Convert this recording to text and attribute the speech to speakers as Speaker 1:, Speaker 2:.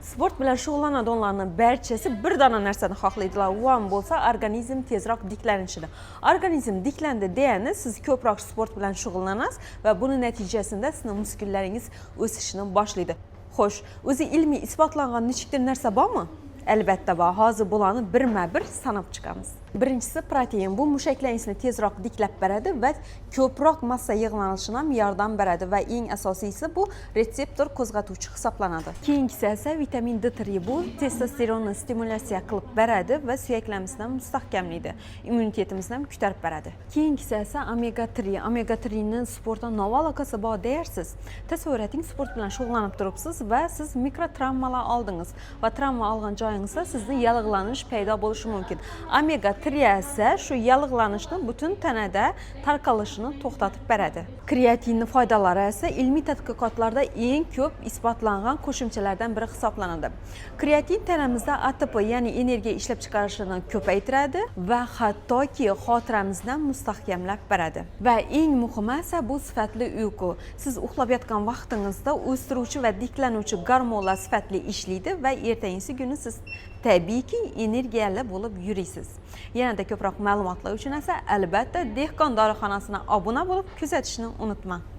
Speaker 1: Sport bilan shug'ullanadiganlarning barchasi bir dona narsani xohlaydilar. U ham bo'lsa organizm tezroq tiklanishini. Organizm tiklandi degani siz ko'proq sport bilan shug'ullanasiz va buni natijasida sizni muskullaringiz o'sishini boshlaydi. Xo'sh, o'zi ilmiy isbotlangan nechikdir narsa bormi? Albatta bor. Hozir bularni birma-bir sanab chiqamiz. Birinchisi protein. Bu mushaklaringizni tezroq tiklab beradi va ko'proq massa yig'lanishina ham yordam beradi va eng asosiysi bu retseptor qo'zg'atuvchi hisoblanadi. Keyingisi esa vitamin D3. Bu testosteronni stimulyatsiya qilib beradi va suyaklarimizni ham mustahkamlaydi, immunitetimizni ham ko'tarib beradi. Keyingisi esa omega 3. Omega 3 ni sportdan nima aloqasi bor deyarsiz. Tasavvur eting, sport bilan shug'ullanib turibsiz va siz mikrotravmalar oldingiz va travma olgan joyingizda sizni yallig'lanish paydo bo'lishi mumkin. Omega 3 esa shu yallig'lanishni butun tanada tarqalishini to'xtatib beradi. Kreatinni foydalari esa ilmiy tadqiqotlarda eng ko'p isbotlangan qo'shimchalardan biri hisoblanadi. Kreatin tanamizda ATP, ya'ni energiya ishlab chiqarishini ko'paytiradi va hattoki xotiramizni ham mustahkamlab beradi. Va eng muhimi esa bu sifatli uyqu. Siz uxlab yotgan vaqtingizda o'stiruvchi va tiklanuvchi gormonlar sifatli ishlaydi va ertangisi kuni siz tabiiyki energiyali bo'lib yuriysiz. Yanada ko'proq ma'lumotlar uchun esa albatta Dehqon dorixonasina obuna bo'lib kuzatishni unutmang.